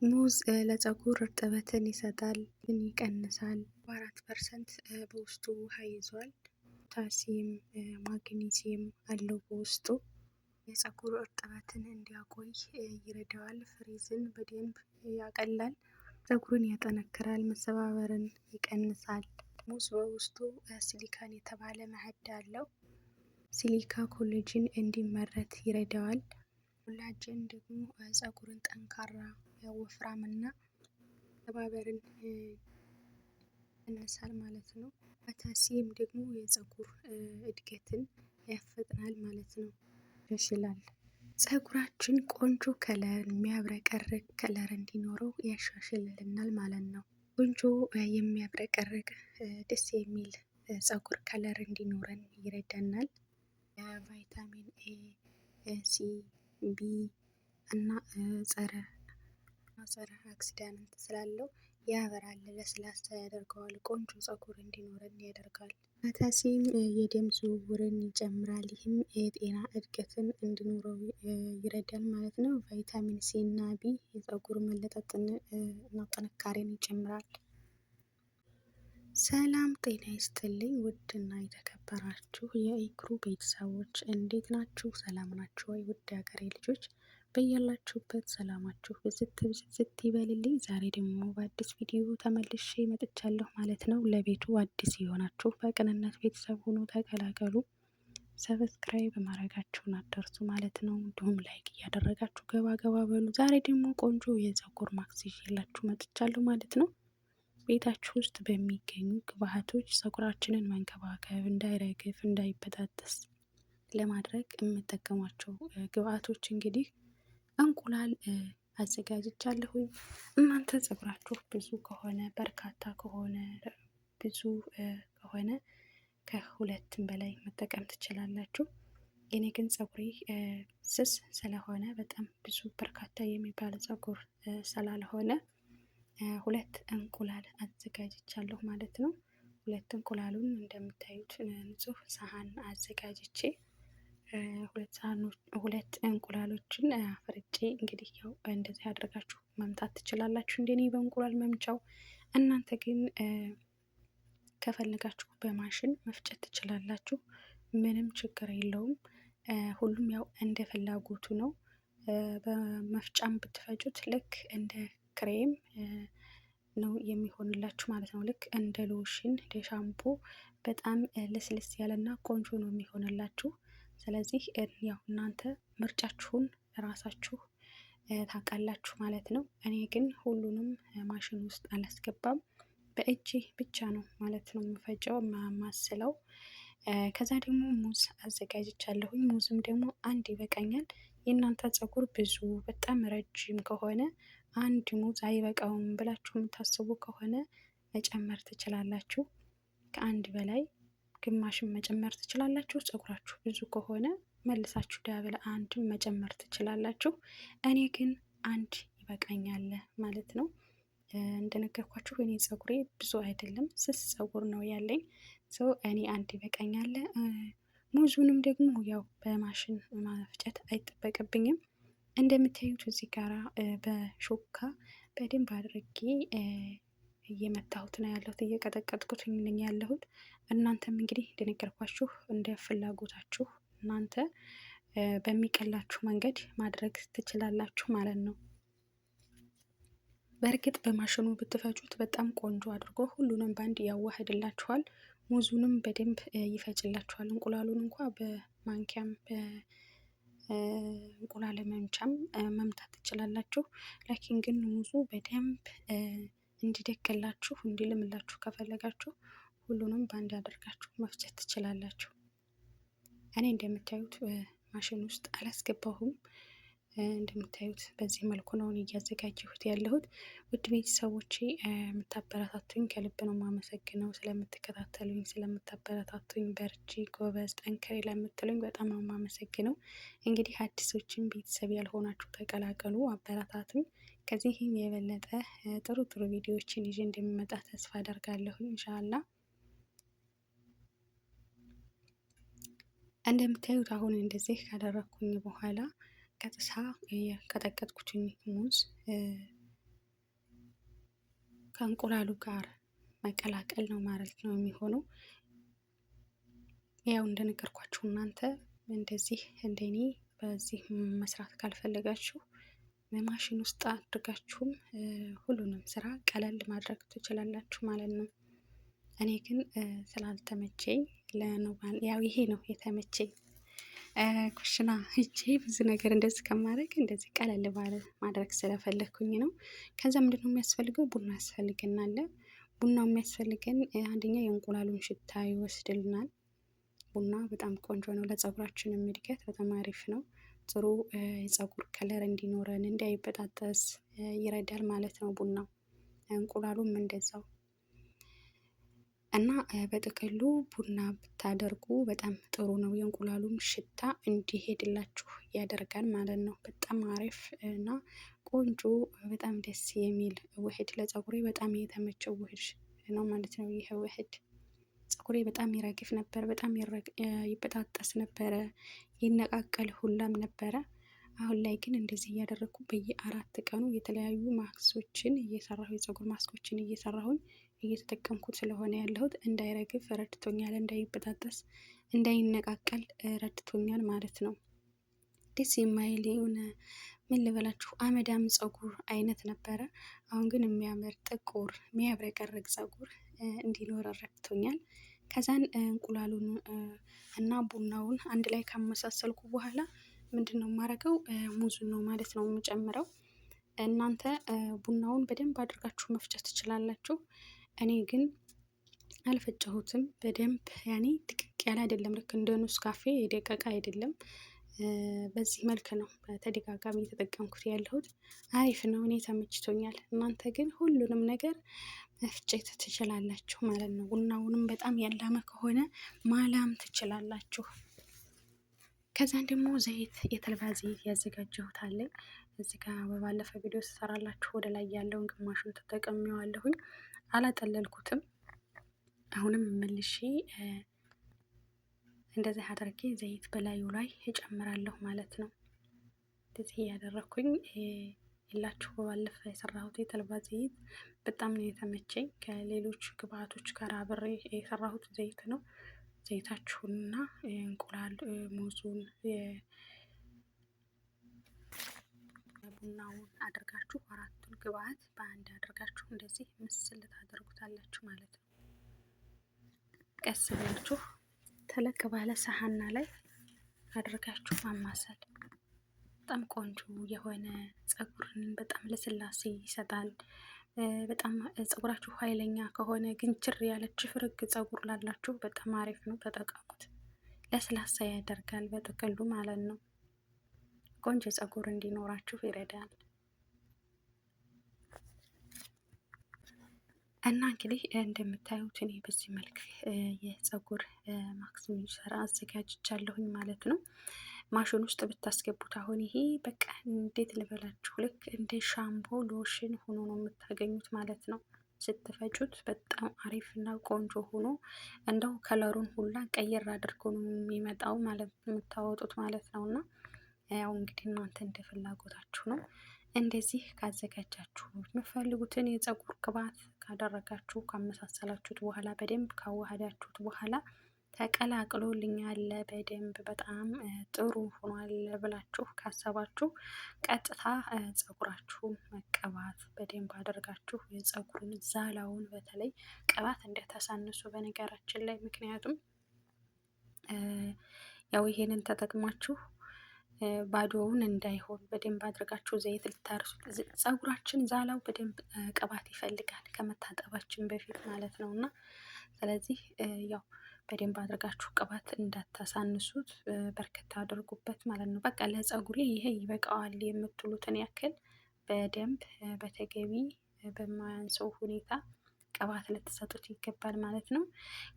ሙዝ ለፀጉር እርጥበትን ይሰጣል፣ ይቀንሳል። 4% በውስጡ ውሃ ይዟል። ፖታሲየም፣ ማግኒዚየም አለው በውስጡ። የፀጉር እርጥበትን እንዲያቆይ ይረዳዋል። Frizz ን በደንብ ያቀላል። ፀጉርን ያጠነክራል፣ መሰባበርን ይቀንሳል። ሙዝ በውስጡ ሲሊካን የተባለ ማዕድ አለው። Silica collagen እንዲመረት ይረዳዋል። Collagen ደግሞ ፀጉርን ጠንካራ፣ ወፍራም እና መሰባበርን ይቀንሳል ማለት ነው። ፖታሲየም ደግሞ የፀጉር እድገትን ያፈጥናል ማለት ነው። ያሻሽላል። ፀጉራችን ቆንጆ color፣ የሚያብረቀርቅ color እንዲኖረው ያሻሽልልናል ማለት ነው። ቆንጆ የሚያብረቀርቅ ደስ የሚል ፀጉር color እንዲኖረን ይረዳናል። ቫይታሚን ኤ፣ ሲ፣ ቢ እና ጸረ oxidant ስላለው ያበራል፣ ለስላሳ ያደርገዋል፣ ቆንጆ ፀጉር እንዲኖረን ያደርጋል። ፖታሲየም የደም ዝውውርን ይጨምራል። ይህም የጤና እድገትን እንዲኖረው ይረዳል ማለት ነው። ቫይታሚን ሲ እና ቢ የፀጉር መለጠጥን እና ጥንካሬን ይጨምራል። ሰላም ጤና ይስጥልኝ ውድና የተከበራችሁ የኢክሩ ቤተሰቦች እንዴት ናችሁ? ሰላም ናችሁ ወይ? ውድ የሀገሬ ልጆች በያላችሁበት ሰላማችሁ ብዝት ብዝት ይበልልኝ። ዛሬ ደግሞ በአዲስ ቪዲዮ ተመልሼ መጥቻለሁ ማለት ነው። ለቤቱ አዲስ የሆናችሁ በቅንነት ቤተሰብ ሆኖ ተቀላቀሉ። Subscribe ማድረጋችሁን አትርሱ ማለት ነው። እንዲሁም like እያደረጋችሁ ገባ ገባ በሉ። ዛሬ ደግሞ ቆንጆ የፀጉር ማክስ ይዤላችሁ መጥቻለሁ ማለት ነው። ቤታችሁ ውስጥ በሚገኙ ግብአቶች ፀጉራችንን መንከባከብ፣ እንዳይረግፍ፣ እንዳይበጣጠስ ለማድረግ የምጠቀሟቸው ግብአቶች እንግዲህ እንቁላል አዘጋጅቻለሁኝ። እናንተ ፀጉራችሁ ብዙ ከሆነ፣ በርካታ ከሆነ፣ ብዙ ከሆነ ከሁለትም በላይ መጠቀም ትችላላችሁ። የኔ ግን ፀጉሬ ስስ ስለሆነ፣ በጣም ብዙ በርካታ የሚባል ፀጉር ስላልሆነ ሁለት እንቁላል አዘጋጅቻለሁ ማለት ነው። ሁለት እንቁላሉን እንደምታዩት ንጹህ ሳህን አዘጋጅቼ ሁለት እንቁላሎችን አፍርጬ እንግዲህ ያው እንደዚህ አድርጋችሁ መምታት ትችላላችሁ፣ እንደኔ በእንቁላል መምቻው። እናንተ ግን ከፈለጋችሁ በማሽን መፍጨት ትችላላችሁ። ምንም ችግር የለውም። ሁሉም ያው እንደ ፍላጎቱ ነው። በመፍጫም ብትፈጩት ልክ እንደ ክሬም ነው የሚሆንላችሁ ማለት ነው። ልክ እንደ ሎሽን፣ እንደ ሻምፖ በጣም ልስልስ ያለና ቆንጆ ነው የሚሆንላችሁ። ስለዚህ ያው እናንተ ምርጫችሁን ራሳችሁ ታውቃላችሁ ማለት ነው። እኔ ግን ሁሉንም ማሽን ውስጥ አላስገባም። በእጄ ብቻ ነው ማለት ነው የምፈጨው፣ የማማስለው። ከዛ ደግሞ ሙዝ አዘጋጅቻለሁኝ። ሙዝም ደግሞ አንድ ይበቃኛል። የእናንተ ፀጉር ብዙ በጣም ረጅም ከሆነ፣ አንድ ሙዝ አይበቃውም ብላችሁ የምታስቡ ከሆነ መጨመር ትችላላችሁ። ከአንድ በላይ ግማሽን መጨመር ትችላላችሁ። ፀጉራችሁ ብዙ ከሆነ መልሳችሁ double አንድን መጨመር ትችላላችሁ። እኔ ግን አንድ ይበቃኛል ማለት ነው። እንደነገርኳችሁ እኔ ፀጉሬ ብዙ አይደለም፣ ስስ ፀጉር ነው ያለኝ። So እኔ አንድ ይበቃኛል። ሙዙንም ደግሞ ያው በማሽን መፍጨት አይጠበቅብኝም። እንደምታዩት እዚህ ጋራ በሹካ በደንብ አድርጌ እየመታሁት ነው ያለሁት፣ እየቀጠቀጥኩት ነኝ ያለሁት። እናንተም እንግዲህ እንደነገርኳችሁ እንደ ፍላጎታችሁ እናንተ በሚቀላችሁ መንገድ ማድረግ ትችላላችሁ ማለት ነው። በእርግጥ በማሽኑ ብትፈጩት በጣም ቆንጆ አድርጎ ሁሉንም በአንድ ያዋህድላችኋል። ሙዙንም በደንብ ይፈጭላችኋል። እንቁላሉን እንኳ በማንኪያም በእንቁላል መምቻም መምታት ትችላላችሁ። لكن ግን ሙዙ በደንብ እንዲደቅላችሁ፣ እንዲልምላችሁ ከፈለጋችሁ ሁሉንም በአንድ አድርጋችሁ መፍጨት ትችላላችሁ። እኔ እንደምታዩት ማሽን ውስጥ አላስገባሁም። እንደምታዩት በዚህ መልኩ ነው እያዘጋጀሁት ያለሁት። ውድ ቤተሰቦቼ የምታበረታቱኝ ከልብ ነው የማመሰግነው። ስለምትከታተሉኝ፣ ስለምታበረታቱኝ፣ በርቺ፣ ጎበዝ፣ ጠንክሬ ለምትሉኝ በጣም ነው የማመሰግነው። እንግዲህ አዲሶችን ቤተሰብ ያልሆናችሁ ተቀላቀሉ፣ አበረታቱኝ። ከዚህም የበለጠ ጥሩ ጥሩ ቪዲዮዎችን ይዤ እንደሚመጣ ተስፋ አደርጋለሁ ኢንሻአላ። እንደምታዩት አሁን እንደዚህ ካደረግኩኝ በኋላ ቀጥታ የቀጠቀጥኩትን ሙዝ ከእንቁላሉ ጋር መቀላቀል ነው ማለት ነው የሚሆነው። ያው እንደነገርኳችሁ እናንተ እንደዚህ እንደኔ በዚህ መስራት ካልፈለጋችሁ ማሽን ውስጥ አድርጋችሁም ሁሉንም ስራ ቀለል ማድረግ ትችላላችሁ ማለት ነው። እኔ ግን ስላልተመቸኝ ያው ይሄ ነው የተመቸኝ። ኩሽና ሂጄ ብዙ ነገር እንደዚህ ከማድረግ እንደዚህ ቀለል ባለ ማድረግ ስለፈለግኩኝ ነው። ከዛ ምንድነው የሚያስፈልገው? ቡና ያስፈልገናል። ቡናው የሚያስፈልገን አንደኛ የእንቁላሉን ሽታ ይወስድልናል። ቡና በጣም ቆንጆ ነው ለፀጉራችንም እድገት በጣም አሪፍ ነው። ጥሩ የፀጉር color እንዲኖረን እንዳይበጣጠስ ይረዳል ማለት ነው ቡናው። እንቁላሉም እንደዛው እና በጥቅሉ ቡና ብታደርጉ በጣም ጥሩ ነው። የእንቁላሉም ሽታ እንዲሄድላችሁ ያደርጋል ማለት ነው። በጣም አሪፍ እና ቆንጆ በጣም ደስ የሚል ውህድ ለፀጉሬ በጣም የተመቸው ውህድ ነው ማለት ነው። ይህ ውህድ ፀጉሬ በጣም ይረግፍ ነበር፣ በጣም ይበጣጠስ ነበረ፣ ይነቃቀል ሁላም ነበረ። አሁን ላይ ግን እንደዚህ እያደረግኩ በየ4 ቀኑ የተለያዩ ማስኮችን እየሰራሁ የፀጉር ማስኮችን እየሰራሁኝ እየተጠቀምኩት ስለሆነ ያለሁት እንዳይረግፍ ረድቶኛል፣ እንዳይበጣጠስ፣ እንዳይነቃቀል ረድቶኛል ማለት ነው። ደስ የማይል የሆነ ምን ልበላችሁ አመዳም ፀጉር አይነት ነበረ። አሁን ግን የሚያምር ጥቁር የሚያብረቀርቅ ፀጉር እንዲኖር ረድቶኛል። ከዛን እንቁላሉን እና ቡናውን አንድ ላይ ካመሳሰልኩ በኋላ ምንድነው የማደርገው? ሙዙን ነው ማለት ነው የምጨምረው። እናንተ ቡናውን በደንብ አድርጋችሁ መፍጨት ትችላላችሁ። እኔ ግን አልፈጨሁትም በደንብ ያኔ ድቅቅ ያለ አይደለም፣ ልክ እንደ ኔስካፌ የደቀቀ አይደለም። በዚህ መልክ ነው በተደጋጋሚ እየተጠቀምኩት ያለሁት። አሪፍ ነው፣ እኔ ተመችቶኛል። እናንተ ግን ሁሉንም ነገር መፍጨት ትችላላችሁ ማለት ነው። ቡናውንም በጣም ያላመ ከሆነ ማላም ትችላላችሁ። ከዛን ደግሞ ዘይት የተልባ ዘይት ያዘጋጀሁት አለ እዚህ ጋር በባለፈ ቪዲዮ ስሰራላችሁ ወደ ላይ ያለውን ግማሹን ተጠቅሜዋለሁኝ፣ አላጠለልኩትም። አሁንም መልሼ እንደዚህ አድርጌ ዘይት በላዩ ላይ እጨምራለሁ ማለት ነው። እንደዚህ እያደረኩኝ የላችሁ በባለፈ የሰራሁት የተልባ ዘይት በጣም ነው የተመቸኝ። ከሌሎች ግብአቶች ጋር አብሬ የሰራሁት ዘይት ነው። ዘይታችሁንና እንቁላል፣ ሙዙን፣ ቡናውን አድርጋችሁ 4ቱን ግብአት በአንድ አድርጋችሁ እንደዚህ ምስል ታደርጉታላችሁ ማለት ነው። ቀስ ብላችሁ ተለቅ ባለ ሳህና ላይ አድርጋችሁ ማማሰል በጣም ቆንጆ የሆነ ፀጉርን በጣም ልስላሴ ይሰጣል። በጣም ፀጉራችሁ ኃይለኛ ከሆነ ግን ችር ያለ ችፍርግ ፀጉር ላላችሁ በጣም አሪፍ ነው፣ ተጠቀሙት። ለስላሳ ያደርጋል በጥቅሉ ማለት ነው። ቆንጆ ፀጉር እንዲኖራችሁ ይረዳል። እና እንግዲህ እንደምታዩት እኔ በዚህ መልክ የፀጉር ማስክ የሚሰራ አዘጋጅቻለሁኝ ማለት ነው። ማሽን ውስጥ ብታስገቡት አሁን ይሄ በቃ እንዴት ልበላችሁ ልክ እንደ ሻምፖ ሎሽን ሆኖ ነው የምታገኙት ማለት ነው። ስትፈጩት በጣም አሪፍ እና ቆንጆ ሆኖ እንደው color ኡን ሁላ ቀየር አድርጎ ነው የሚመጣው ማለት የምታወጡት ማለት ነው። እና ያው እንግዲህ እናንተ እንደ ፍላጎታችሁ ነው። እንደዚህ ካዘጋጃችሁ የምትፈልጉትን የፀጉር ቅባት ካደረጋችሁ ካመሳሰላችሁት በኋላ በደንብ ካዋሃዳችሁት በኋላ ተቀላቅሎልኛል በደንብ በጣም ጥሩ ሆኗል ብላችሁ ካሰባችሁ ቀጥታ ፀጉራችሁን መቀባት በደንብ አድርጋችሁ የፀጉሩን ዛላውን በተለይ ቅባት እንዳታሳንሱ በነገራችን ላይ፣ ምክንያቱም ያው ይሄንን ተጠቅማችሁ ባዶውን እንዳይሆን በደንብ አድርጋችሁ ዘይት ልታርሱ። ፀጉራችን ዛላው በደንብ ቅባት ይፈልጋል ከመታጠባችን በፊት ማለት ነው። እና ስለዚህ ያው በደንብ አድርጋችሁ ቅባት እንዳታሳንሱት በርከት አድርጉበት ማለት ነው። በቃ ለፀጉሬ ይሄ ይበቃዋል የምትሉትን ያክል በደንብ በተገቢ በማያንሰው ሁኔታ ቅባት ልትሰጡት ይገባል ማለት ነው።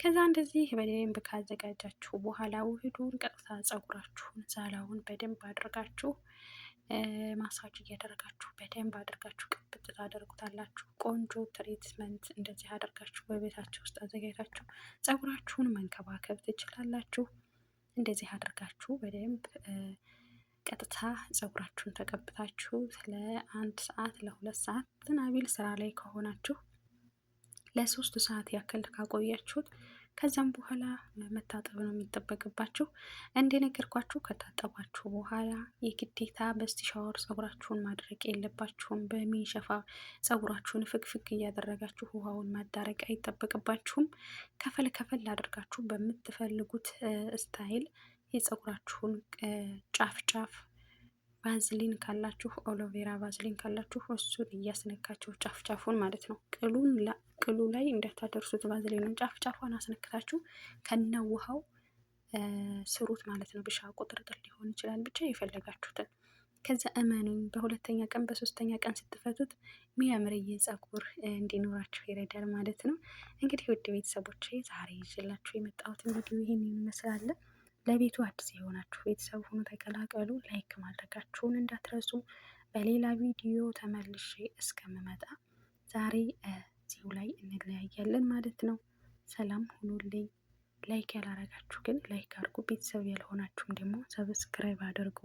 ከዛ እንደዚህ በደንብ ካዘጋጃችሁ በኋላ ውህዱን ቀጥታ ፀጉራችሁን ዛላውን በደንብ አድርጋችሁ ማሳጅ እያደረጋችሁ በደንብ አድርጋችሁ ቅብጥ ታደርጉታላችሁ። ቆንጆ treatment እንደዚህ አድርጋችሁ በቤታችሁ ውስጥ አዘጋጅታችሁ ፀጉራችሁን መንከባከብ ትችላላችሁ። እንደዚህ አድርጋችሁ በደንብ ቀጥታ ፀጉራችሁን ተቀብታችሁ ለ1 ሰዓት ለ2 ሰዓት ትናቢል ስራ ላይ ከሆናችሁ ለ3 ሰዓት ያክል ካቆያችሁት ከዛም በኋላ መታጠብ ነው የሚጠበቅባችሁ። እንደነገርኳችሁ ከታጠባችሁ በኋላ የግዴታ በ steam shower ፀጉራችሁን ማድረቅ የለባችሁም። በሚንሸፋ ፀጉራችሁን ፍግፍግ እያደረጋችሁ ውሃውን ማዳረቅ አይጠበቅባችሁም። ከፈል ከፈል አድርጋችሁ በምትፈልጉት style የፀጉራችሁን ጫፍ ጫፍ ቫዝሊን ካላችሁ፣ aloe vera ቫዝሊን ካላችሁ እሱን እያስነካችሁ ጫፍ ጫፉን ማለት ነው። ቅሉን ቅሉ ላይ እንዳታደርሱት፣ ቫዝሊኑን ጫፍ ጫፏን አስነክታችሁ ከነ ውሃው ስሩት ማለት ነው። ብሻ ቁጥርጥር ሊሆን ይችላል፣ ብቻ የፈለጋችሁትን። ከዛ እመኑኝ በሁለተኛ ቀን በሶስተኛ ቀን ስትፈቱት የሚያምር ፀጉር እንዲኖራችሁ ይረዳል ማለት ነው። እንግዲህ ውድ ቤተሰቦች ዛሬ ይዤላችሁ የመጣሁት ቪዲዮ ይህን ይመስላል። ለቤቱ አዲስ የሆናችሁ ቤተሰብ ሆኖ ተቀላቀሉ። Like ማድረጋችሁን እንዳትረሱ። በሌላ ቪዲዮ ተመልሼ እስከምመጣ ዛሬ እዚሁ ላይ እንለያያለን ማለት ነው። ሰላም ሁኑልኝ። Like ያላረጋችሁ ግን like አድርጉ። ቤተሰብ ያልሆናችሁም ደግሞ subscribe አድርጉ።